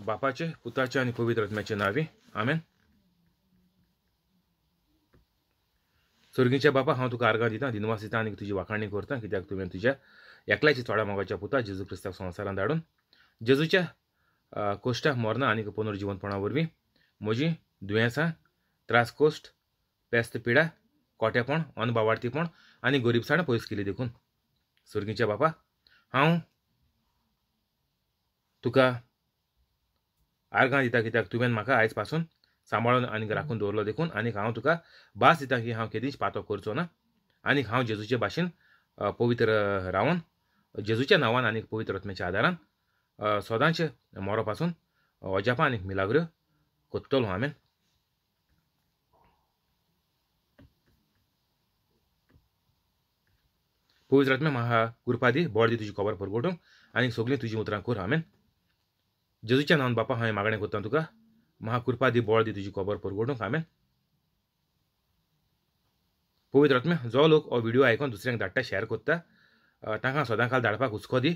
बापाचे, पुताचे आनी पवित्र आत्म्याचे नांवी, आमेन. सर्गीच्या बापा, हांव तुका आर्गां दिता, दिनवास दिता आनी तुजी वाखाणी करता, कित्याक तुवें तुज्या एकल्याची थोड्या मोगाच्या पुता जेजू क्रिस्ताक संवसारांत धाडून जेजूच्या कोश्टा मरणां आनी पुनर्जिवनपणा वरवीं म्हजी दुयेंसां, त्रास, कोश्ट, पेस्त, पिडा, कोटेपण, अनबावार्थीपण आनी गरिबसाण पयस केली देखून सर्गीच्या बापा, हांव तुका आर्गां दिता, कित्याक तुवें म्हाका आयज पासून सांबाळून आनी राखून दवरलो देखून, आनीक हांव तुका भास दिता की हांव केदींच पातो करचो ना आनीक हांव जेजूचे भाशेन पवित्र रावन जेजूच्या नांवान आनीक पवित्र आत्म्याच्या आदारान सदांच मोरो पासून अजापां आनीक मिलाग्रो कोत्तलो. आमेन. पवित्र आत्म्या, म्हाका कृपा दी, बळ दी तुजी खबर परगटूंक आनी सगळीं तुजीं उतरां कर. आमेन. जेजूच्या नांवान बापा हांवें मागणें करता तुका, म्हाका कृपा दी, बळ दी तुजी खबर परगटूंक. आमेन. पवित्र आत्म्या, जो लोक हो व्हिडियो आयकून दुसऱ्यांक धाडटा, शेअर करता, तांकां सदां काल धाडपाक हुस्को दी,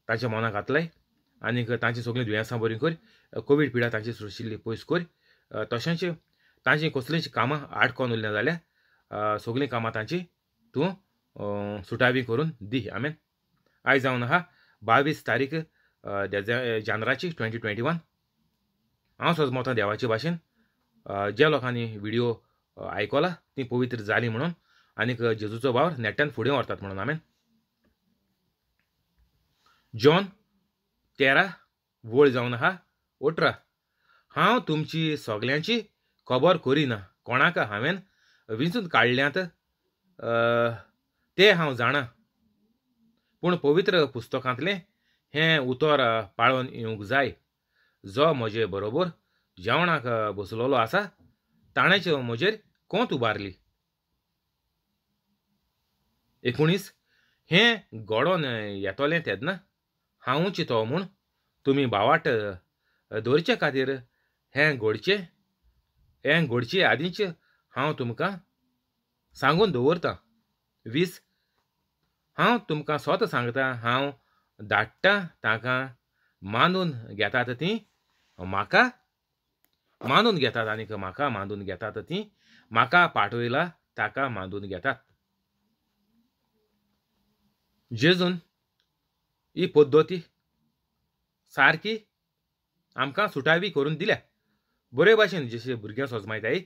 तांच्या मनाक घातलाय आनीक तांची सगळीं दुयेंसां बरीं कर, कोवीड पिडा तांची सोंशिल्ली पयस कर, तशेंच तांची कसलींच कामां आडकोन उरलीं जाल्यार सगळीं कामां तांची तूं सुटावी करून दी. आमेन. आयज जावन आहा 22 तारीख जानेराची 2021. हांव सजमोतां देवाचे भाशेन ज्या लोकांनी व्हिडियो आयकला ती पवित्र जाली म्हणून आनीक जेजूचो वावर नेट्यान फुडें व्हरतात म्हणून. आमेन. जॉन 13 वळ जावन आहा 18. हांव तुमची सगल्यांची खबर करिना, कोणाक हांवें विंचून काडल्यात ते हांव जाणा, पूण पवित्र पुस्तकांतलें हें उतर पाळून येवंक जाय, जो म्हजे बरोबर जेवणाक बसलेलो आसा ताणेंच म्हजेर कोंत उबारली. 19. हें घडोवन येतलें तेन्ना हांवूच तो म्हूण तुमी बावाट दवरचे खातीर हें घडचे आदींच हांव तुमकां सांगून दवरतां. 20. हांव तुमकां स्वता सांगता, हांव धाडटा तांकां मानून घेतात तीं म्हाका मानून घेतात आनीक म्हाका मानून घेतात तीं म्हाका पाठयला ताका मानून घेतात. जेजून ही पद्दती सारकी आमकां सुटावी करून दिल्या. बरे भाशेन जशें भुरग्यां सोजमायताय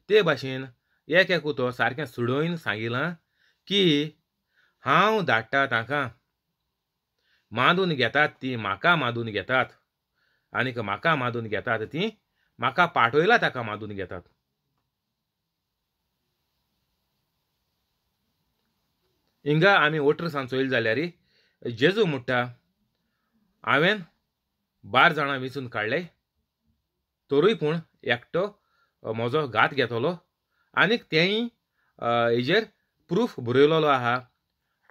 ते भाशेन एक एक उतर सारकें सुडोवन सांगिलां की हांव धाडटा तांकां मानून घेतात तीं म्हाका मानून घेतात आनीक म्हाका मानून घेतात तीं म्हाका पाठयला ताका मानून घेतात. हिंगा आमी 18 सान चोयले जाल्यार जेजू म्हणटा, हांवें 12 जाणां विंचून काडले, तरूय पूण एकटो म्हजो घात घेतलो आनीक तेंय हेजेर प्रूफ बरयलेलो आहा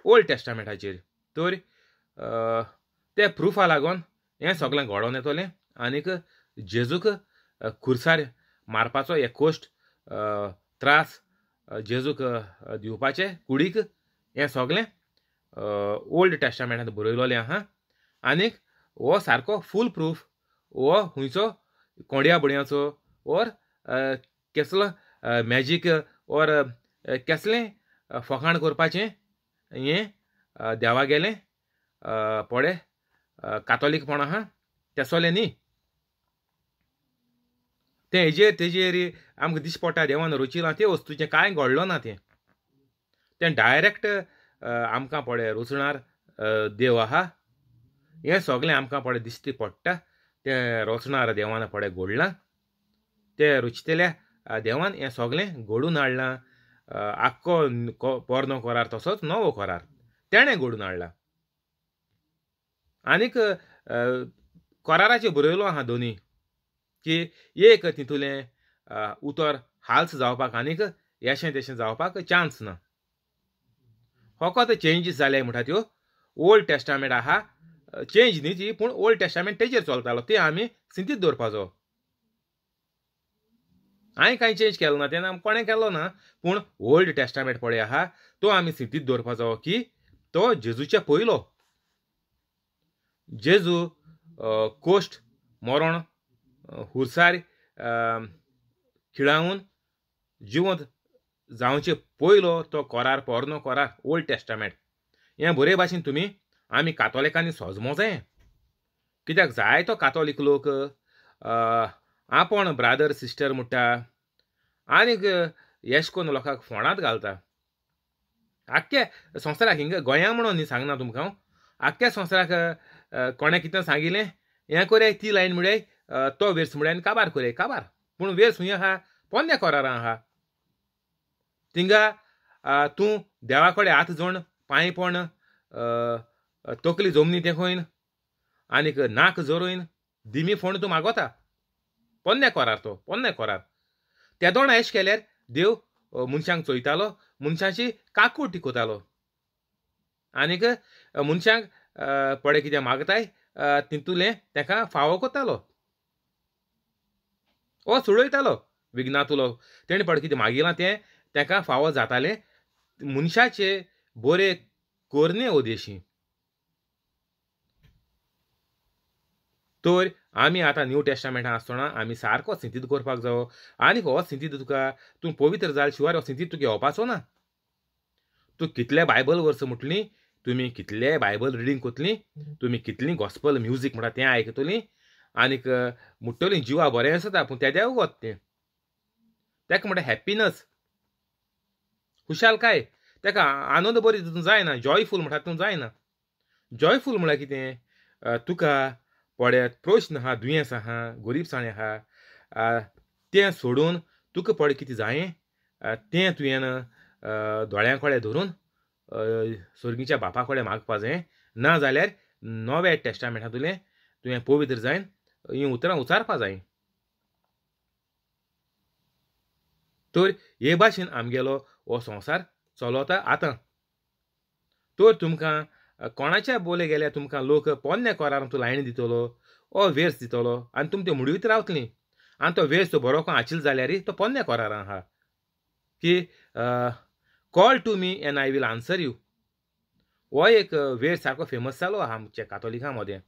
ओल्ड टेस्टामेंटाचेर. तर ते प्रुफा लागून हें सगळें घडोवन येतलें आनीक जेजूक खुर्सार मारपाचो एक कोश्ट त्रास जेजूक दिवपाचे कुडीक हें सगळें ओल्ड टेस्टामेंटांत बरयलेलें आहा. आनीक हो सारको फूल प्रूफ, हो खंयचो कोंड्या बडयांचो ओर केसलो मॅजीक ओर केसलें फकाण करपाचें हें देवा गेलें पडे कातोलीकपण आहा तेसोलें न्ही. तें हेजेर तेजेर आमकां दिश्टी पडटा देवान रचिलां ते वस्तूचें कांय घडलो ना. तें तें डायरेक्ट आमकां पळय रचणार देव आहा हें सगळें आमकां पळय दिश्टी पडटा. तें रचणार देवान पळय घडलां, तें रचतल्या देवान हें सगळें घडून हाडलां. आख्खो पोरनो करार तसोच नवो करार तेणें घडून हाडला. आनीक कराराचेर बरयलो आहा दोनी की एक तितूलें उतर हाल्स जावपाक आनीक येशें तेशें जावपाक चान्स ना. फकत चेंजीस जाले म्हणटा त्यो ओल्ड टेस्टामेंट आहा, चेंज न्ही ती, पूण ओल्ड टेस्टामेंट तेजेर चलतालो ते आमी सिंतीत दवरपाचो. हांवें कांय चेंज केलो ना, तेन्ना कोणें केलो ना, पूण ओल्ड टेस्टामेंट पळय आहा तो आमी सिंतीत दवरपाचो की तो जेजूच्या पयलो. जेजू कोश्ट मरण हुरसार खिळावन जिवंत जावचे पयलो तो करार, पोरनो करार, ओल्ड टेस्टामेंट. हें बरे भाशेन तुमी आमी कातोलिकांनी सोजमो जाय. कित्याक जायतो कातोलीक लोक आपूण ब्रादर सिस्टर म्हणटा आनीक येश कोन्न लोकांक फोंडांत घालता. आख्ख्या संवसाराक, हिंगा गोंया म्हणून न्ही सांगना तुमकां हांव, आख्ख्या संवसाराक कोणें कितें सांगिल्लें हें कोराय, ती लायन म्हळ्यार तो वेर्स म्हळ्यार आनी काबार कोराय काबार. पूण वेर्स खूंय आहा? पोन्न्या करारां आहा. थिंगा तूं देवा कडेन हात जोड, पांय पण, तकली जमनी तेंकोयन आनीक नाक जोरोयन दिमी फोंड तूं मागोता. पोन्न्या करार तो, पोन्न्या करार. तेदोणा एश केल्यार देव मनशांक चोयतालो, मनशाची काकूट टिकतालो आनीक मनशांक पडे कितें मागताय तितूलें तेका फावो कोतालो, ओ सोडयतालो विघ्नांतलो. तेणें पडे कितें मागिलां तें तेका फावो जातालें मनशाचे बरे करणे उदेशी. तर आमी आतां न्यू टेस्टामेंटान आसतना आमी सारको सिंतीद करपाक जावो. आनीक हो सिंतीद तुका तूं पवित्र जाल शिवाय हो सिंतीद तुका येवपाचो ना. तूं कितले बायबल वर्स म्हटली, तुमी कितले बायबल रिडींग कोतली, तुमी कितली गॉस्पल म्युजीक म्हणटा तें आयकतली आनीक म्हुट्टली जिवा बरें आसता, पूण तेदें वत तें तेका म्हणटा हॅप्पीनस, खुशालकाय, तेका आनंद बरी तितून जायना, जॉयफूल म्हणटा तितून जायना. जॉयफूल म्हळ्यार कितें? तुका पडे प्रश्न आहा, दुयेंस आहा, गोरीबसाणी आहा, तें सोडून तुका पडे कितें जायें तें तुवें दोळ्यां कडेन धरून स्वर्गीच्या बापा कडेन मागपा जाय. ना जाल्यार नव्या टेस्टामेंटांतलें तुवें पवित्र जायन हीं उतरां उचारपा जाय. तर हे भाशेन आमगेलो हो संवसार चलता आतां. तर तुमकां कोणाच्या बोले गेल्यार तुमकां लोक पोन्न्या करार तूं लायन दितलो, ओ वेर्स दितलो आनी तुमी त्यो मुडीत रावतलीं. आनी तो वेर्स तो बरो कोण आशिल्लो जाल्यार तो पोन्न्या करारान आहा की call to me and I will answer you. हो एक वेर्स सारको फेमस जालो आहा आमच्या कातोलिकां मदें,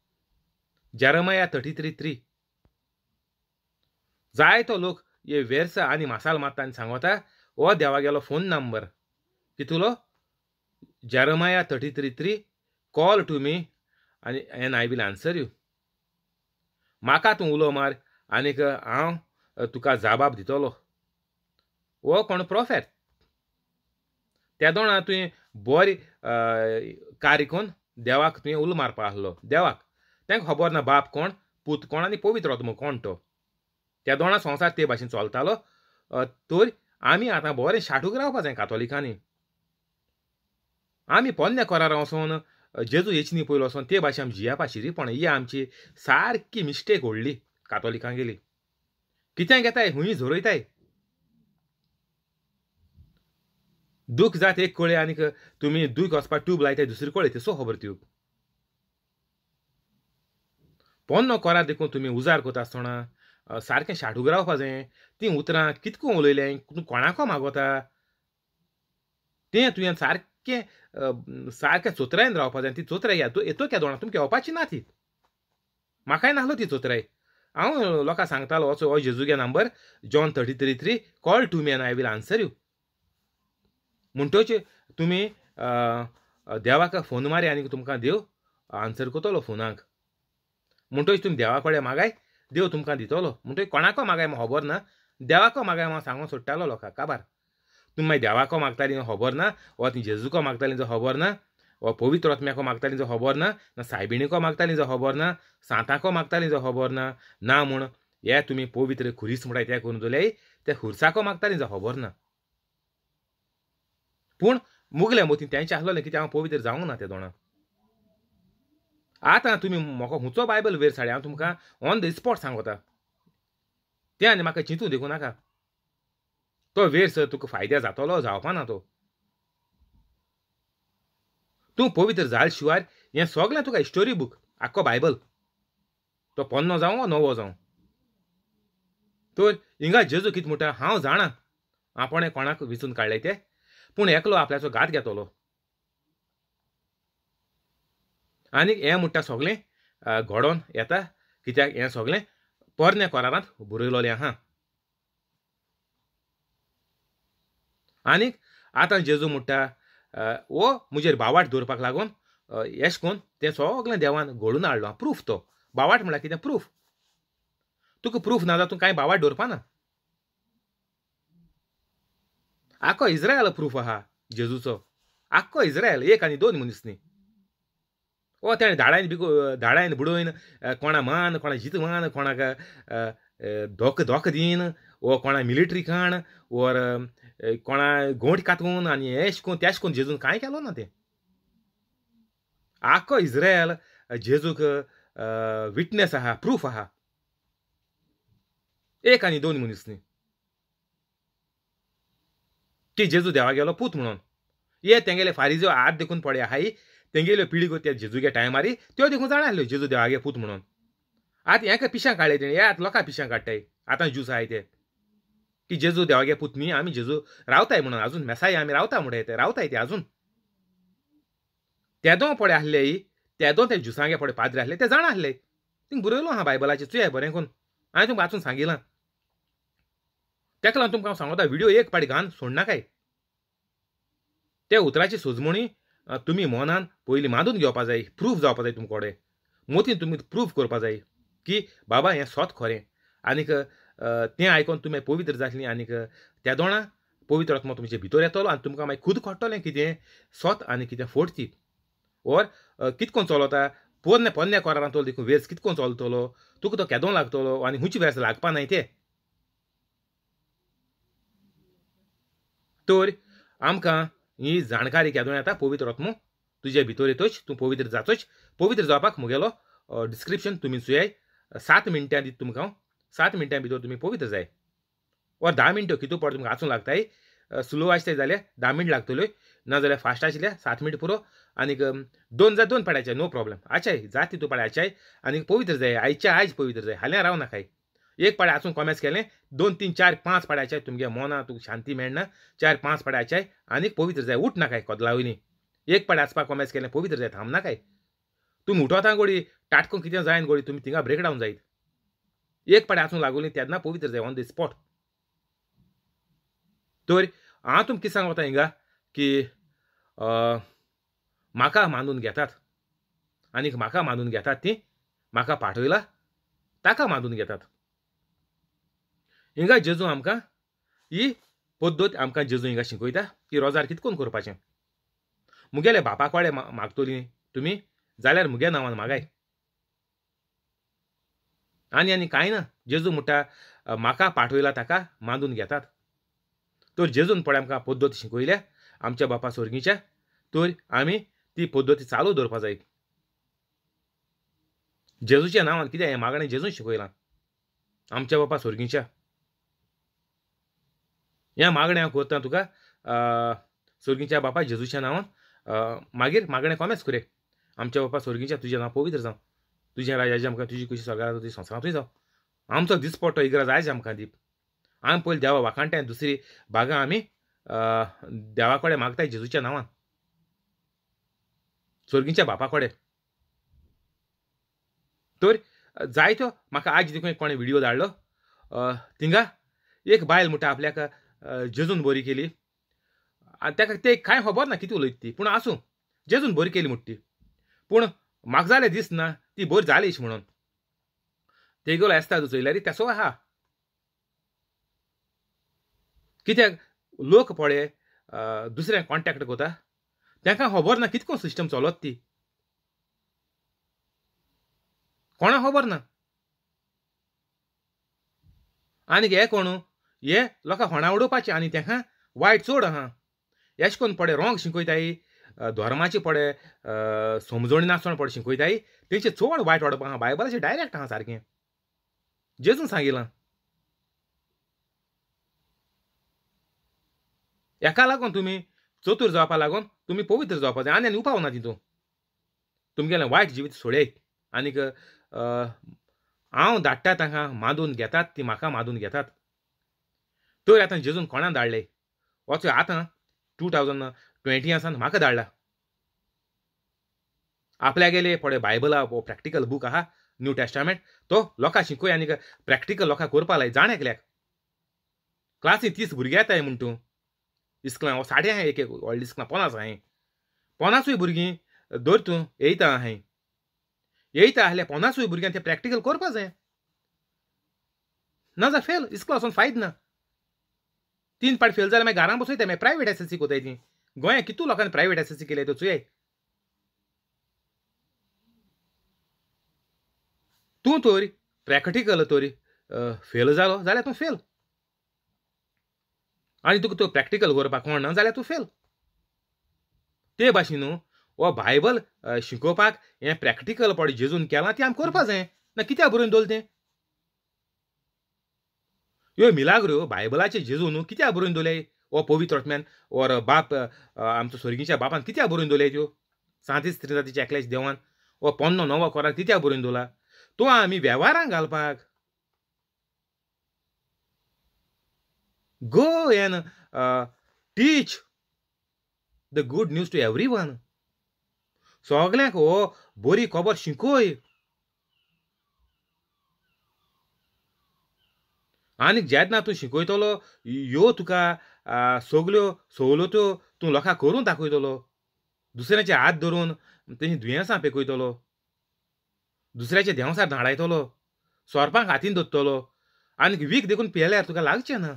जेरमाया 33:3. जायतो लोक हे वेर्स आनी मासाल मारता आनी सांगता हो देवागेलो फोन नंबर कितलो, जेरमाया 33:3, कॉल टू मी आनी and I will answer you. म्हाका तूं उलो मार आनीक हांव तुका जबाब दितलो. हो कोण प्रोफेट. तेदोणा तुवें बरी कार्य कोन्न देवाक तुवें उलो मारपा आसलो. देवाक तांकां खबर ना बाप कोण, पूत कोण आनी पवित्र आत्मो कोण तो. तेदोणा संवसार ते भाशेन चलतालो. तर आमी आतां बरें शाठूक रावपा जाय कातोलिकांनी. आमी पोन्न्या करार वचोन जेजू येची न्ही पयलो वचोन ते भाशेन आमी जियापा शिरीपण. ही आमची सारकी मिस्टेक व्हडली कातोलिकांगेली. कितें घेताय हुंय झरयताय, दूख जात एक कळे आनीक तुमी दूख वचपाक ट्यूब लायताय दुसरी कळे, ते सो खबर त्यो. पोन्नो करार देखून तुमी उजार करता आसतना सारकें शाठूक रावपा जाय. तीं उतरां कितको उलयलें, तूं कोणाको मागोता तें तुवें सारकें सारकें चोत्रायन रावपा जाय. ती चोत्राय येतो क्या दोणा तुमकां येवपाची ना ती. म्हाकाय नासलो ती चोत्राय. हांव लोकांक सांगतालो वचो हो जेजूगे number John 33:3, call to me and I will answer you. म्हणटोच तुमी देवाक फोन मारी आनी तुमकां देव आन्सर करतलो फोनाक. म्हणटोच तुमी देवा कडेन मागाय, देव तुमकां दितलो. म्हणटोच कोणाको मागाय म्हाका खबर ना, देवाको मागाय म्हाका सांगून सोडटालो लोकांक काबार. तुमी मागीर देवाको मागतालीं खबर ना, वा ती जेजूको मागतालीं जो खबर ना, वा पवित्र आत्म्याको मागतालीं जो खबर ना, ना सायबिणीको मागतालीं जो खबर ना, सांताको मागतालीं जो खबर ना, ना म्हूण हे तुमी पवित्र खुरीस म्हणटाय तें करून जाल्यार त्या खुर्साको मागतालीं जो खबर ना. पूण मुगले मोतीन तेंचें आसलोलें कित्याक हांव पवित्र जावंक ना ते दोणा. आतां तुमी म्हाका खुंयचो बायबल वेर साडे हांव तुमकां ऑन the spot सांगता तें आनी म्हाका चिंतूं देखूं नाका. तो वेर तुका फायद्या जातलो जावपा ना तो. तूं पवित्र जाल शिवाय हें सगळें तुका स्टोरी बूक आख्खो बायबल, तो पोन्नो जावं वा नवो जावं. तर हिंगा जेजू कितें म्हणटा हांव जाणा आपणें कोणाक विचून काडलें तें, पूण एकलो आपल्याचो घात घेतलो. आनी हें म्हणटा सगळें घडोवन येता कित्याक हें सगळें पोरण्या कोरारांत बरयलोलें आहा. आनीक आतां जेजू म्हणटा वो म्हजेर बावाट दवरपाक लागून एश कोन तें सगळें देवान घडून हाडलो. प्रूफ तो बावाट म्हणल्यार कितें? प्रूफ. तुका प्रूफ ना जाल्यार तूं कांय बावाट दवरपा ना. आख्खो इस्रायल प्रूफ आहा जेजूचो, आख्खो इस्रायल, एक आनी दोन मनीस न्ही. ओ तेणें धाडायन बिको धाडायन बुडोवन कोणा मान, कोणा जीत मान, कोणाक धोक धोक दीन, वो कोणा मिलिटरी खाण, ओर कोणा गोंट कातून आनी एश कोन तेश कोन जेजून कांय केलो ना तें. आख्खो इस्रायल जेजूक विटनेस आहा, प्रूफ आहा, एक आनी दोन मनीस न्ही की जेजू देवा गेलो पूत म्हणून. ये तेंगेले फारिजो हात देखून पळय आहाय, तेंगेल्यो पिळग्यो त्या जेजूगे टायमारी त्यो देखून जाणा आसल्यो जेजू देवागे पूत म्हणून. आतां हेका पिशां काडले तेणें, हे आतां लोकां पिशां काडटाय आतां ज्यूस आहाय ते की जेजू देवागे पूत न्ही, आमी जेजू रावताय म्हणून, आजून मेसाय आमी रावता म्हणटाय ते, रावताय ते आजून. तेदो पळय आसले, तेदो ते ज्युसांगे पळय पाद्रे आसले ते जाणा आसले. थिंग बरयलो आहा बायबलाचेर, चुया बरें करून हांवें तुमकां वाचून सांगिलां. तेका लागून तुमकां हांव सांगता व्हिडियो एक पाटी घान सोडनाकाय. ते उतराची सोजमणी तुमी मनान पयलीं मांदून घेवपा जाय, प्रूफ जावपा जाय तुमचे कडेन, मोतीन तुमी प्रूफ करपा जाय की बाबा हें सत खरें. आनीक तें आयकोन तुमी पवित्र जातलीं आनीक त्या दोणा पवित्र आत्मा तुमचे भितर येतलो आनी तुमकां मागीर खूद कळटलें कितें सत आनी कितें फट ती. ओर कितकोन चलता पोरणे पोन्न्या कोरारांतलो देखून वेस कितकोन चलतलो, तुका तो केदों लागतलो आनी खंयची वेस लागपा नाय ते. तर आमकां ही जाणकारी केदों येता पवित्र आत्मो तुजे भितर येतोच, तूं पवित्र जातोच. पवित्र जावपाक म्हगेलो डिस्क्रिप्शन तुमी चोयाय, 7 मिनटां दिता तुमकां हांव, 7 मिनटां भितर तुमी पवित्र जाय. ओर 10 मिनटां कितू पड तुमकां वाचूंक लागताय, स्लो आसताय जाल्यार 10 मिनट लागतल्यो, ना जाल्यार फास्ट आशिल्ल्यार 7 मिनट पुरो. आनीक 2 जाय 2 पाड्याचे नो प्रॉब्लम, आचाय जात तितू पाड्याच्याय आनीक पवित्र जाय, आयच्या आयज पवित्र जाय, हाल्यां राव नाकाय. एक पाडे आसून कोमेस केलें, 2 3 4 5 पाड्याच्याय तुमगे मना तुका शांती मेळना, 4 5 पाड्याच्याय आनीक पवित्र जाय, उठ नाकाय कदला वयली. एक पाडे आसपाक कोमेस केलें पवित्र जाय, थांब नाकाय. तुमी उठोता गोडी टाटकून कितें जायन गोडी तुमी थिंगा ब्रेकडावन जायत. एक पाडे आसूंक लागोली तेन्ना पवित्र जाय ऑन the spot. तर हांव तुमकां कितें सांगता हिंगा की म्हाका मानून घेतात आनीक म्हाका मानून घेतात ती म्हाका पाठयला ताका मानून घेतात. हिंगा जेजू आमकां ही पद्दत आमकां जेजू हिंगा शिकयता की रोजार कितकोन करपाचें. मुगेले बापा कडेन मागतली तुमी जाल्यार मुगे नांवान मागाय. आनी आनी कांय ना, जेजू म्हणटा म्हाका पाठयला ताका मानून घेतात. तर जेजून पळय आमकां पद्दत शिकयल्या आमच्या बापा सोर्गीच्या, तर आमी ती पद्दत चालू दवरपा जाय. जेजूच्या नांवान कितें हें मागणें जेजून शिकयलां आमच्या बापा सोर्गीच्या. ह्या मागणें हांव करता तुका सोर्गीच्या बापा जेजूच्या नांवान, मागीर मागणें कोमेस करे आमच्या बापा सोर्गीच्या, तुजें नांव पवित्र जावं, तुजें राज्याचें आमकां, तुजी खुशी स्वर्गार तुजी संवसारांतूय जावं. आमचो दिसपट्टो इगर्ज आयज आमकां दीप. आमी पयलीं देवा वाखाणटाय, दुसरी भागां आमी देवा कडेन मागताय जेजूच्या नांवान, सोर्गीच्या बापा कडेन. तर जायतो म्हाका आज देखून कोणें व्हिडियो धाडलो, थिंगा एक बायल म्हणटा आपल्याक जेजून बरी केली, आनी ताका ते कांय खबर ना कितें उलयता ती, पूण आसूं जेजून बरी केली म्हणटा ती, पूण म्हाका जाल्यार दिसना ती बरी जालीश म्हणून. तेगेलो एस्ताद चोयल्यार तेसो आहा. कित्याक लोक पळय दुसऱ्यांक कॉन्टेक्ट करता, तांकां खबर ना कितको सिस्टम चलत ती, कोणा खबर ना. आनी हे कोण हे लोकांक होणा उडोवपाचें आनी तांकां वायट चड आहा. एश कोन पळय रोंग शिकयताय, धर्माची पळय समजणी नासतना पळय शिकयताय, तेंचे चड वायट वाडप आहा. बायबलाचें डायरेक्ट आहा सारकें, जेजून सांगिलां. हेका लागून तुमी चतूर जावपा लागून तुमी पवित्र जावपा जाय. आनी आनी उपाव ना तितून तुमगेलें वायट जिवीत सोडय. आनीक हांव धाडटा तांकां मांदून घेतात ती म्हाका मांदून घेतात. तर आतां जेजून कोणा धाडले वचो आतां 2020 आसान म्हाका धाडला. आपल्या गेले पळय बायबला प्रॅक्टिकल बूक आहा न्यू टेस्टामेंट तो लोकां शिकोय आनी प्रॅक्टिकल लोकां करपा लाय जाण एकल्याक. क्लासी 30 भुरगे येताय म्हूण तूं इस्कलां 60 आहाय, एक एक व्हडली इस्कलां 50 आहाय, 50 भुरगीं धर तूं येयता आहाय, येयता आहले 50 भुरग्यांक तें प्रॅक्टिकल करपा जाय, ना जाल्यार फेल. इस्कला वचोन फायद ना. 3 पाट फेल जाल्यार मागीर घरान बसयता, मागीर प्रायवेट एसएससी कोताय ती. गोंयांत कितू लोकांनी प्रायवेट एसएससी केले त्यो चोयाय. तूं तर प्रॅक्टिकल तर फेल जालो जाल्यार तूं फेल, आनी तुका तो प्रॅक्टिकल करपाक कोण ना जाल्यार तूं फेल. ते भाशेन न्हू हो बायबल शिकोवपाक हें प्रॅक्टिकल पड जेजून केलां तें आमी करपा जाय ना. कित्याक बरोवन दवरलें तें? ह्यो मिलाग्रो बायबलाचे जेजू न्हू कित्याक बरोवन दवरले? हो पवित्र आत्म्यान ओर बाप आमचो स्वर्गीच्या बापान कित्याक बरोवन दवरले त्यो? सांतीस त्रिजातीच्या एकल्याच देवान हो पोन्नो नवो कोरार कित्याक बरोवन दवरला? तो आमी वेव्हारांक घालपाक. Go and teach the good news to everyone. सगल्यांक हो बरी खबर शिकोय. आनी जेन्ना तूं शिकयतलो ह्यो तुका सगल्यो सवलत्यो तूं लोकांक करून दाखयतलो, दुसऱ्याचे हात धरून तेजी दुयेंसां पेकयतलो, दुसऱ्याचे देंवसार धाडायतलो, सोरपांक हातीन धरतलो, आनी वीख देखून पियेल्यार तुका लागचें ना.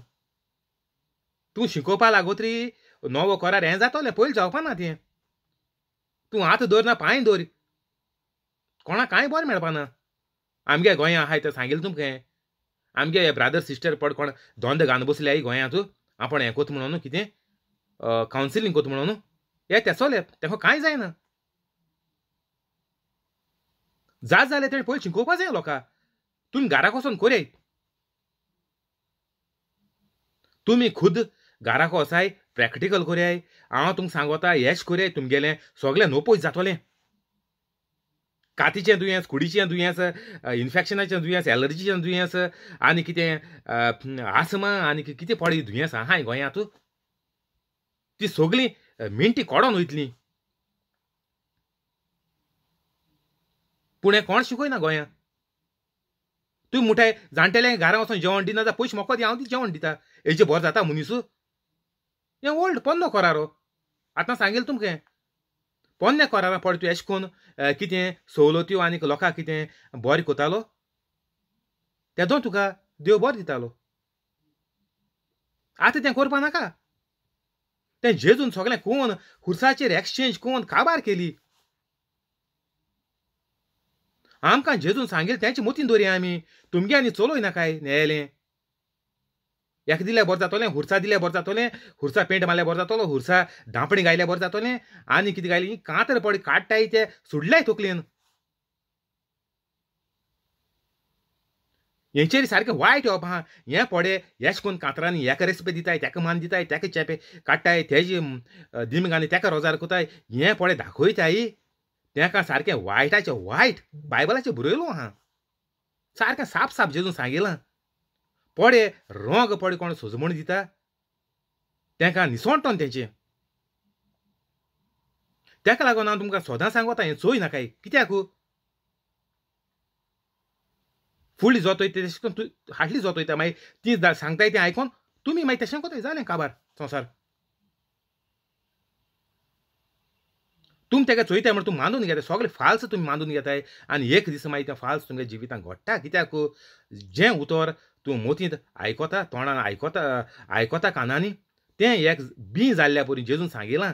तूं शिकोवपा लागोतरी नवो करार हें जातलें, पयलीं जावपा ना तें. तूं हात धर ना पांय धर, कोणाक कांय बरें मेळपा ना. आमगे गोंया आहाय तें सांगिल्लें तुमकां, आमगे ब्रादर सिस्टर पड कोण दोंद घालून बसले आई गोंयांत आपूण हें कोत म्हणून कितें कावन्सिलींग कोत म्हणून हे तेसोले तेका कांय जायना. जात जाल्यार तेणें पयलीं शिकोवपा जाय लोकांक. तुमी घराक वचोन कोरयाय, तुमी खुद घराक वचाय प्रॅक्टिकल कोरयाय. हांव तुमकां सांगोता हेच कोरयाय, तुमगेलें सगळें नोपोज जातलें. कातीचें दुयेंस, कुडीचें दुयेंस, इन्फेक्शनाचें दुयेंस, एलर्जीचें दुयेंस, आनी कितें आसमा आनी कितें पडली दुयेंस आहाय गोंयांत, ती सगळीं मिनटी कोडोन वयतलीं. पूण हें कोण शिकयना गोंयांत. तूं मुठाय जाणटेले घरा वचोन जेवण दिना जाल्यार पयशे म्हाका दी, हांव ती जेवण दिता, हेजे बरें जाता मनीस. हें ओल्ड पोन्नो करारो आतां सांगेल तुमकां. पोन्ने करारा पड तूं एशें कोन्न कितें सवलत्यो आनी लोकांक कितें बरें कोतालो तेदो तुका देव बरें दितालो. आतां तें करपा नाका. तें जेजून सगळें कोण खुर्साचेर एक्सचेंज कोण काबार केली. आमकां जेजून सांगेल तेंचे मोतीन दवरया आमी. तुमगे आनी चलोय नाकाय न्यायालय. एका दिल्यार बरें जातलें, हुरसा दिल्यार बरें जातलें, हुरसा पेंट मारल्यार बरें जातलो, हुरसा धांपणी गायल्यार बरें जातलें, आनी कितें गायली कांतर पड काडटाय ते सोडल्याय तकलेन. हेंचेर सारकें वायट येवप आहा. हें पडे हेश कोन्न कांतरांनी एका रेसिपी दिताय, तेका मान दिताय, तेका चेपे काडटाय, तेजे दिमगांनी तेका रोजार कोताय, हें पडे दाखयताय तेका सारकें वायटाचें वायट. बायबलाचें बरयलो आहा सारकें साप साप जेजून सांगिलां. पडे रंग पडे कोण सजमण दिता तेंकां निसणटोन तेंचें. तेका लागून हांव तुमकां सदां सांगोता हें चोय नाकाय. कित्याक फुडली जोत वयता तशें करून तूं हाडली जोत वयता, मागीर ती सांगताय तें आयकोन तुमी मागीर तशें कोताय जालें काबार संवसार. तुमी तेका चोयताय म्हण तूं मानून घेताय, सगळे फाल्स तुमी मानून घेताय, आनी एक दीस मागीर तें फाल्स तुमगे जिवितांत घडटा. कित्याक जें उतर तूं मोतींत आयकता, तोंडान आयकता, आयकता कानांनी, तें एक बीं जाल्ल्या परी जेजून सांगिलां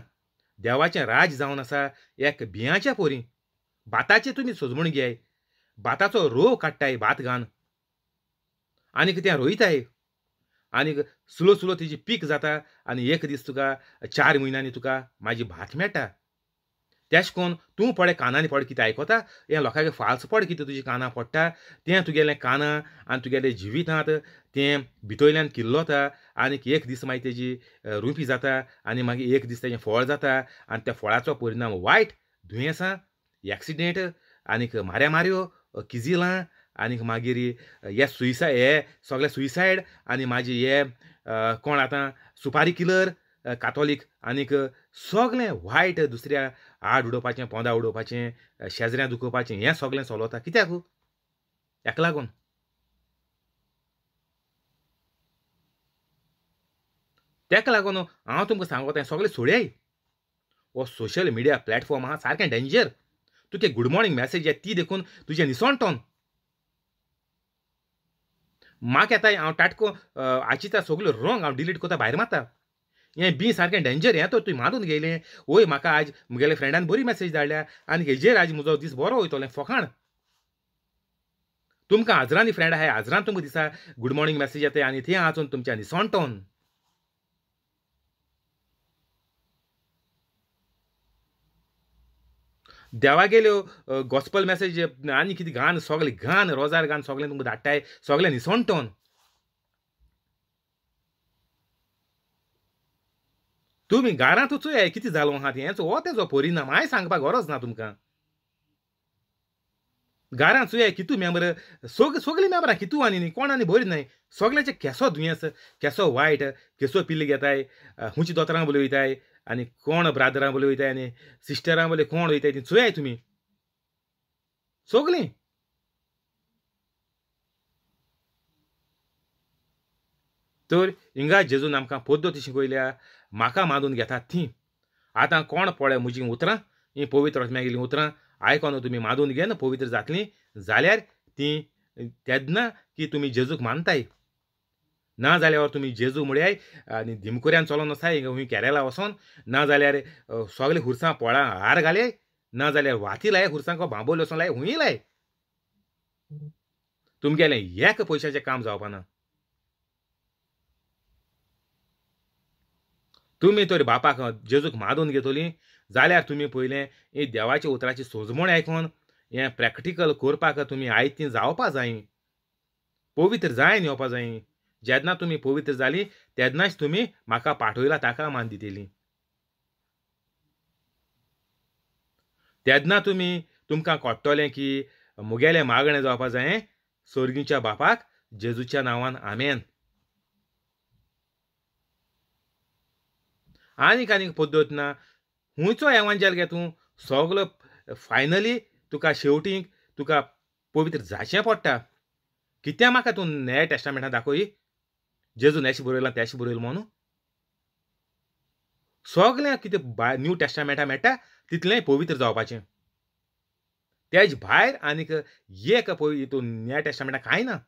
देवाचें राज जावन आसा एक बियांच्या परी. भाताचें तुमी सजमण घेयाय, भाताचो रोव काडटाय भात घान आनी तें रोयताय, आनी स्लो स्लो तेजी पीक जाता, आनी एक दीस तुका 4 म्हयन्यांनी तुका म्हाजी भात मेळटा. तेश कोन्न तूं पळय कानांनी पड कितें आयकता, हें लोकांक फाल्स पड कितें तुजी कानां पडटा, तें तुगेलें कानां आनी तुगेलें जिवितांत तें भितरल्यान किल्लोता, आनी एक दीस मागीर तेजी रुपी जाता, आनी मागीर एक दीस तेजें फळ जाता, आनी त्या फळाचो परिणाम वायट दुयेंसां, एक्सिडेंट, आनीक माऱ्या माऱ्यो, किजिलां, आनीक मागीर हे सुयसायड, हे सगळे सुयसायड, आनी मागीर हे कोण आतां सुपारी किलर कातोलीक, आनीक सगळें वायट दुसऱ्या आड उडोवपाचें, पोंदा उडोवपाचें, शेजऱ्यां दुखोवपाचें, हें सगळें चलता. कित्याक हेका लागून तेका लागून हांव तुमकां सांगता हें सगळें सोडयाय. हो सोशल मिडिया प्लॅटफॉर्म आहा सारकें डेंजर. तुगे गूड मॉर्निंग मॅसेज येता ती देखून तुजें निसणटोन म्हाका येता हांव टाटको आचिता सगल्यो रॉंग हांव डिलीट करता भायर मारता. हें बी सारकें डेंजर. हें तर तुवें मारून गेलें. वय म्हाका आज म्हगेले फ्रेंडान बरी मॅसेज धाडल्या आनी हेजेर आज म्हजो दीस बरो वयतलो. फोकाण तुमकां हजरांनी फ्रेंड आहाय, हजरान तुमकां दिसा गूड मॉर्निंग मॅसेज येता आनी थंय वचून तुमच्या निसणटोन. देवागेल्यो गॉस्पल मॅसेज आनी कितें घाण सगळें घाण रोजार घाण सगळें तुमकां धाडटाय सगळें निसणटोन. तुमी घरांत चोयाय कितें जालो आहा तें, हो तेजो परिणाम हांवें सांगपाक गरज ना तुमकां. घरांत चोयाय कितू मेंबर सगळीं मेंबरां कितू आनी न्ही कोण आनी बरी न्हय, सगळ्यांचे केसो दुयेंस केसो वायट केसो पिल्ले घेताय, खुंयची दोतोरां बोले वयताय आनी कोण ब्रादरां बोले वयताय आनी सिस्टरां बोले कोण वयताय ती चोयाय तुमी सगळीं. तर हिंगा जेजून आमकां पद्दत शिकयल्या, म्हाका मानून घेतात ती. आतां कोण पळय म्हजीं उतरां हीं पवित्र आत्म्यागेलीं उतरां आयकोन तुमी मानून घेन पवित्र जातलीं जाल्यार तीं तेन्ना की तुमी जेजूक मानताय. ना जाल्यार तुमी जेजू म्हळ्यार आनी दिमकुऱ्यान चलोन वचाय हिंगा खूंय केरला वचोन, ना जाल्यार सगळे खुर्सां पोळां हार घाले, ना जाल्यार वाती लाय खुर्सांक बांबोल वचोन लाय खूंय लाय, तुमगेलें एक पयशाचें काम जावपाना. तुमी तर बापाक जेजूक मानून घेतली जाल्यार तुमी पयलें ही देवाच्या उतराची सोजमण आयकोन हें प्रॅक्टिकल करपाक तुमी आयतीं जावपा जाय, पवित्र जायन येवपा जाय. जेन्ना तुमी पवित्र जाली तेन्नाच तुमी म्हाका पाठयला ताका मान दितली. तेन्ना तुमी तुमकां कळटलें की म्हगेलें मागणें जावपा जाय सोर्गीच्या बापाक जेजूच्या नांवान आमेन. आनीक आनीक पद्दत ना. खुंयचो एवांजेल घे तूं सगलो फायनली तुका शेवटीक तुका पवित्र जाचें पडटा. कित्याक म्हाका तूं नव्या टेस्टामेंटान दाखय जेजून अशें बरयलां तेशें बरयलां म्हणून सगळें कितें न्यू टेस्टामेंटान मेळटा तितलेंय पवित्र जावपाचें. तेज भायर आनीक एक तूं नव्या टेस्टामेंटान कांय ना.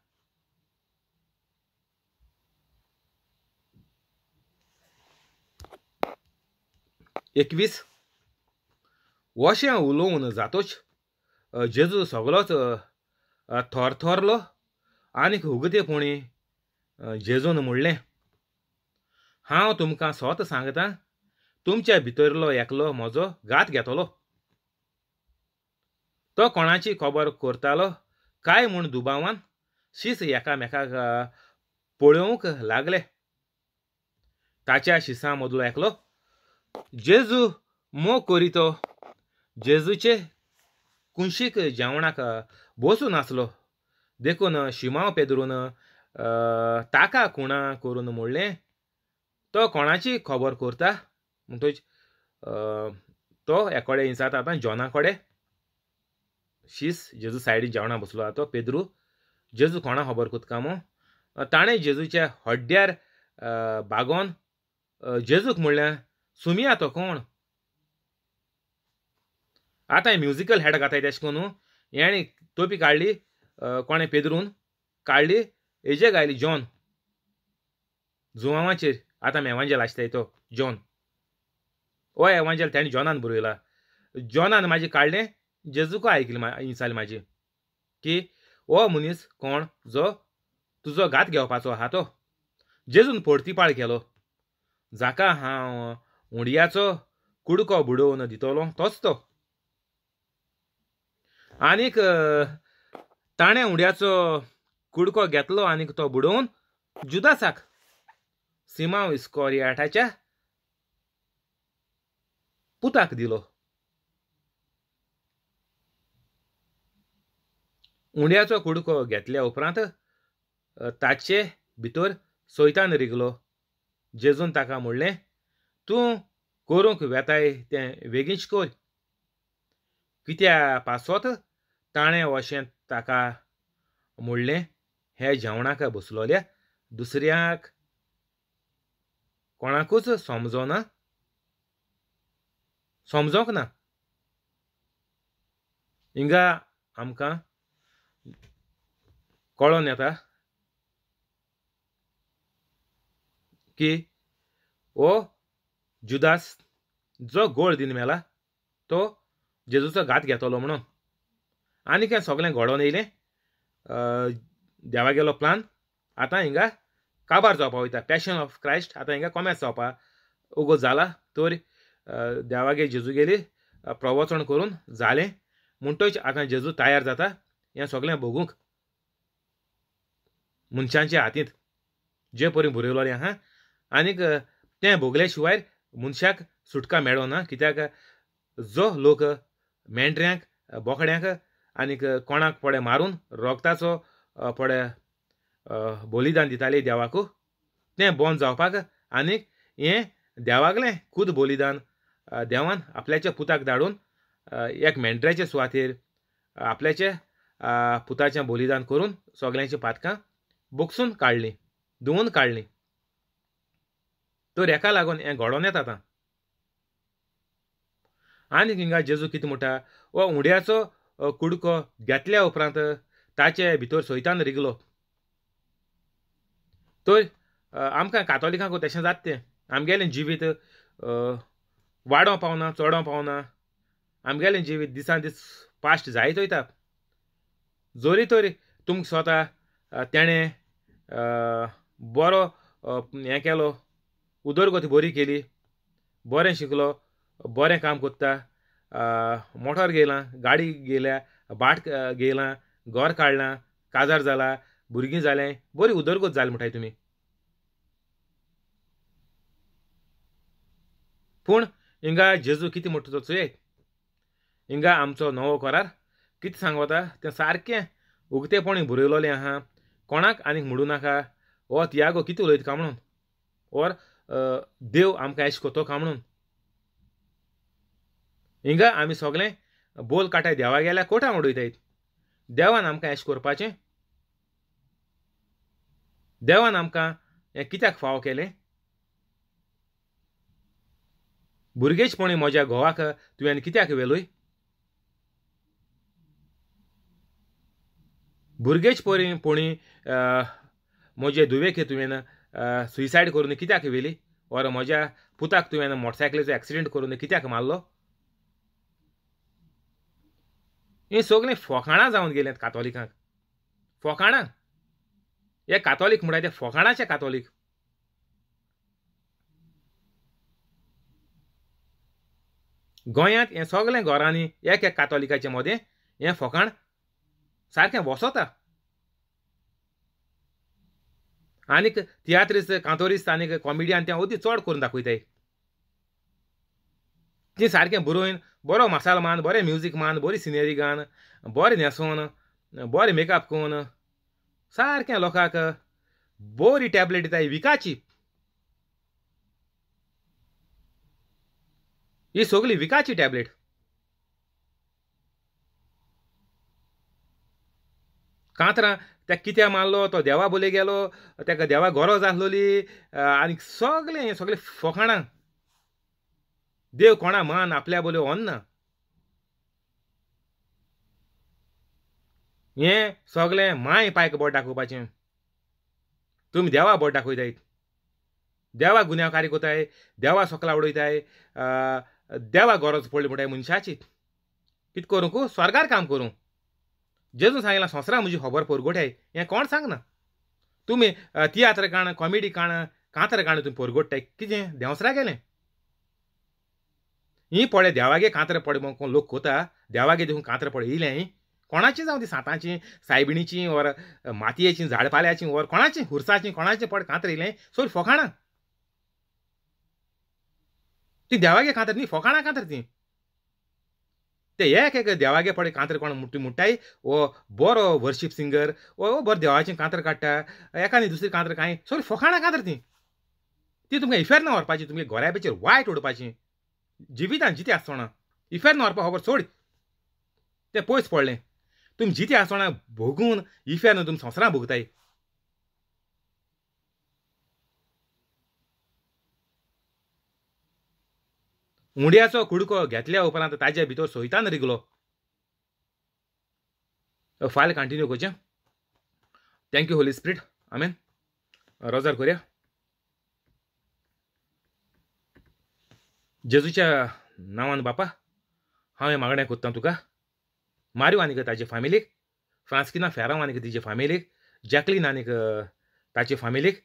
एकवीस अशें उलोवन जातोच जेजू सगळोच थरथरलो आनीक उगतेपणी जेजून म्हणलें, हांव तुमकां सत सांगता, तुमच्या भितरलो एकलो म्हजो घात घेतलो. तो कोणाची खबर करतालो काय म्हूण दुबावान शीस एकामेकाक पळोवंक लागले. ताच्या शिसां मदलो एकलो जेजू मोग करीतो जेजूचे कुंशीक जेवणाक बसून आसलो, देखून शिमांव पेदरून ताका खुणा करून म्हणलें, तो कोणाची खबर करता? म्हणटच तो एकोडे इंसाता आतां जॉना कडेन शीस जेजू सायडीन जेवणाक बसलो आतां पेद्रू जेजू कोणा खबर करता मो. ताणें जेजूच्या हड्ड्यार बागोन जेजूक म्हणलें, सुमिया तो कोण? आतां म्युजिकल हेड घाताय तेशें करून हेणें तोपी काडली कोणें पेद्रून काडली हेजे गायली जॉन जुवांवाचेर. आतां एवांजेल आसताय तो जॉन, हो एवांजेल तेणें जॉनान बरयला. जॉनान म्हाजें काडलें जेजूक आयकली इंसाली म्हाजी की हो मनीस कोण जो तुजो घात घेवपाचो आहा तो. जेजून परतीपाळ केलो, जाका हांव उंडयाचो कुडको बुडोवन दितलो तोच तो. आनीक ताणें उंड्याचो कुडको घेतलो आनीक तो बुडोवन जुदासाक सिमांव इस्कोरियाटाच्या पुताक दिलो. उंड्याचो कुडको घेतल्या उपरांत ताचे भितर सोयतान रिगलो. जेजून ताका म्हणलें, तूं करूंक वेताय तें वेगींच कर. कित्या पासत ताणें अशें ताका म्हणलें हे जेवणाक बसलोल्या दुसऱ्याक कोणाकूच समजोना, समजोंक ना. हिंगा आमकां कळोन येता की हो जुदास जो गोळ दिन मेला तो जेजूचो घात घेतलो म्हणून. आनी हें सगळें घडोवन येयलें देवागेलो प्लान आतां हिंगा काबार जावपा वयता. पॅशन ऑफ क्रायस्ट आतां हिंगा कोमेस जावपा उगो जाला. तर देवागे जेजू गेली प्रवचन करून जालें म्हणटच आतां जेजू तयार जाता हें सगळें भोगूंक मनशांच्या हातींत जे परी बरयलोलें आहा. आनीक तें भोगले शिवाय मनशाक सुटका मेळना, कित्याक जो लोक मेंढऱ्यांक बोकड्यांक आनीक कोणाक पडे मारून रोगताचो पडे बलिदान दिताले देवाकू, तें बंद जावपाक आनीक हें देवागलें खूद बलिदान देवान आपल्याच्या पुताक धाडून एक मेंढऱ्याचे सुवातेर आपल्याचे पुताचें बलिदान करून सगल्यांची पातकां बोगसून काडलीं, धुवून काडलीं. तर हेका लागून हें घडोवन येता आतां. आनी हिंगा जेजू कितें म्हणटा, हो उंड्याचो कुडको घेतल्या उपरांत ताचे भितर सैतान रिगलो. तर आमकां कातोलिकांक तशें जाता तें, आमगेलें जिवीत वाडोवंक पावना, चडोवंक पावना, आमगेलें जिवीत दिसान दीस पास्ट जायत वयता. जरी तर तुमकां स्वता तेणें बरो हें केलो, उदरगत बरी केली, बरें शिकलो, बरें काम करता, मोटर घेयलां, गाडी घेयल्या, भाट घेयलां, घर काडलां, काजार जाला, भुरगीं जालें, बरी उदरगत जाली म्हणटाय तुमी. पूण हिंगा जेजू कितें म्हणटा तो चोयात. हिंगा आमचो नवो करार कितें सांगता तें सारकें उगतेपणी बरयलोलें आहा. कोणाक आनीक म्हणूं नाका हो तियागो कितें उलयता काय म्हणून, ओर देव आमकां अशें करता काय म्हणून. हिंगा आमी सगळें बोल काटाय देवा गेल्यार कोटा उडयताय. देवान आमकां अशें करपाचें, देवान आमकां हें कित्याक फावो केलें? भुरगेचपणी म्हज्या घोवाक तुवें कित्याक व्हेलूय? भुरगेचपणी पणी म्हजे धुवेक तुवें सुसायड करून कित्याक व्हेली? ओर म्हज्या पुताक तुवें मोटरसायकलीचो एक्सिडेंट करून कित्याक मारलो? हीं सगळीं फोकाणां जावन गेल्यांत कातोलिकांक. फोकाणां, हे कातोलीक म्हणटा ते फोकाणाचे कातोलीक. गोंयांत हें सगळें घरांनी एक एक कातोलिकाचे मदें हें फोकाण सारकें वसता. आनीक तियात्रिस्त, कांतोरिस्त आनीक कॉमेडियन तें अदी चड करून दाखयताय. ती सारकें बरोवन बरो मसालो मान, बरें म्युजीक मान, बरी सिनेरी गान, बरें न्हेसोन, बरें मेकअप करून सारकें लोकांक बरी टॅबलेट दिताय विकाची. ही सगळी विकाची टॅबलेट. कांतरां त्या कित्याक मारलो तो देवा बोले गेलो, ताका देवा गरज आसलोली, आनी सगळें सगळें फोकाणां. देव कोणा मान आपल्या बोले ना. हें सगळें माय पायक बोट दाखोवपाचें. तुमी देवा बोट दाखयताय, देवा गुन्यांवकारी कोताय, देवा सकला उडयताय, देवा गरज पडली म्हणटाय मनशाची. कितें करूंक? स्वर्गार काम करूं. जेजून सांगलां संवसाराक म्हजी खबर परगोटाय, हें कोण सांगना. तुमी तियात्र काण, कॉमेडी काण, कांतर काण तुमी परगोट्टाय, कितें देंवसरा गेलें? ही पळय देवागे कांतर पडे कोण लोक कोता, देवागे देखून कांतर पळय येयलें. ही कोणाची जावं ती, सांतांची, सायबिणीची, ओर मातयेची, झाडपाल्याची, ओर कोणाची, हुरसाची, कोणाची पड कांतर येयलें सोड फोकाणां. ती देवागे कांतर न्ही, फोकाणां कांतर ती. ते एक एक देवागे पडे कांतर कोण मुट्टाय, वो बरो वर्शीप सिंगर, वो बरो देवाचें कांतर काडटा, एका न्ही दुसरी कांतर कांय सोड फोकाणां कांतर ती. ती तुमकां इफेर्न व्हरपाची, तुमगे गोऱ्यापेचेर वायट उडोवपाची, जिवितान जिते आसतना इफेर्न व्हरपा खबर सोड. तें पयस पडलें. तुमी जिते आसतना भोगून इफेर्न तुमी संवसारां भोगताय. उंड्याचो कुडको घेतल्या उपरांत ताज्या भितर सोयतान रिगलो. फाल्यां कंटिन्यू करचें. Thank you Holy Spirit. आमेन. रोजार करया. जेजूच्या नांवान बापा हांव हें मागणें करता तुका. मारियो आनीक ताजे फामिलीक, फ्रांस्किना फेरांव आनीक तिजे फामिलीक, जॅकलीन आनीक ताचे फामिलीक,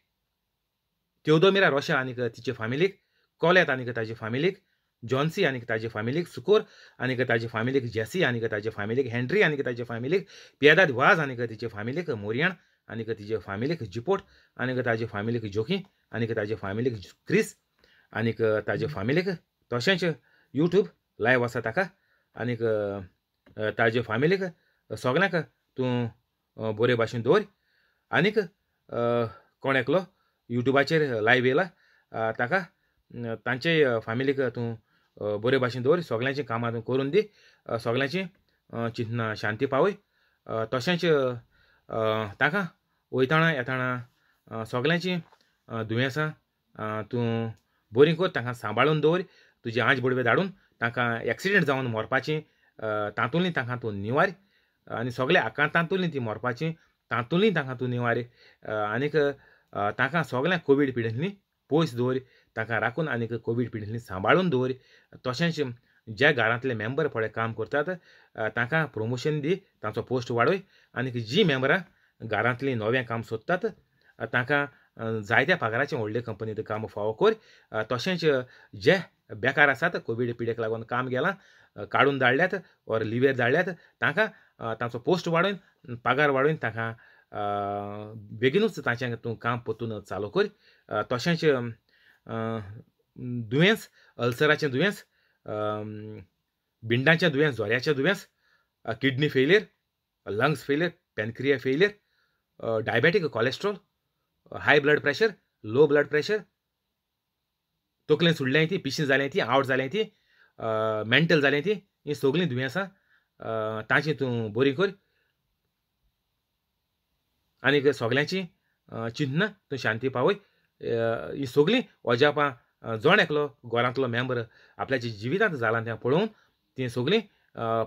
तेवदोमिरा रोशा आनीक तिचे फामिलीक, कोलेत आनीक ताजे फामिलीक, जॉन्सी आनीक ताजे फामिलीक, सुकोर आनीक ताजे फामिलीक, जेसी आनीक ताजे फामिलीक, हेनरी आनीक ताजे फामिलीक, पियादाद वाज आनीक तिचे फामिलीक, मोरियाण आनीक तिजे फामिलीक, जिपोट आनीक ताजे फामिलीक, जोखी आनीक ताजे फामिलीक, क्रिस आनीक ताजे फामिलीक, तशेंच यूट्यूब लायव आसा ताका आनीक ताजे फामिलीक सगल्यांक तूं बरे भाशेन दवर. आनीक कोण एकलो यूट्यूबाचेर लायव येयला ताका तांचे फामिलीक तूं बरे भाशेन दवर. सगल्यांचीं कामां तूं करून दी, सगल्यांची चिंतना शांती पावय. तशेंच ताका वयतना येतना सगल्यांची दुयेंसां तूं बरीं कर, तांकां सांबाळून दवर. तुजी आंज बडवे धाडून तांकां एक्सिडेंट जावन मरपाची तातूंतली तांकां तूं निवार आनी सगळे आकांतांतुली ती मरपाची तातूंतली तांकां तूं निवार. आनीक तांकां सगळ्यांक कोवीड पिडेंतली पयस दवर, तांकां राखून आनीक कोवीड पिडेंतली सांबाळून दवर. तशेंच ज्या घरांतले मेंबर पळय काम करतात तांकां प्रमोशन दी, तांचो पोस्ट वाडय. आनीक जी मेंबरां घरांतलीं नवें काम सोदतात तांकां जायत्या पगाराचें व्हडले कंपनींत काम फावो कर. तशेंच जे बेकार आसात कोवीड पिडेक लागून काम गेलां, काडून धाडल्यात ऑर लिवेर धाडल्यात तांकां तांचो पोस्ट वाडोवन पगार वाडोवन तांकां बेगिनूच तांचें तूं काम परतून चालू कर. तशेंच दुयेंस, अल्सराचें दुयेंस, बिंडाचें दुयेंस, जोऱ्याचें दुयेंस, kidney failure, lungs failure, pancreas failure, diabetic, cholesterol, high blood pressure, low blood pressure, तकलेन सुडलें ती, पिशीं जालें ती, आवट जालें ती, मेंटल जालें ती, हीं सगळीं दुयेंसां तांची तूं बरी कर आनीक सगल्यांची चिंतना तूं शांती पावय. हीं सगळीं अजापां जण एकलो घरांतलो मेंबर आपल्याच्या जिवितांत जालां तें पळोवन तीं सगळीं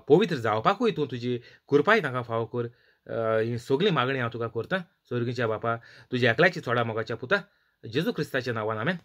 पवित्र जावपाकूय तूं तुजी कृपाय तांकां फावो कर. ही सगळीं मागणी हांव तुका करता सर्गीच्या बापा, तुज्या एकल्याची चोडा मोगाच्या पुता जेजू क्रिस्ताच्या नांवान. आमेन.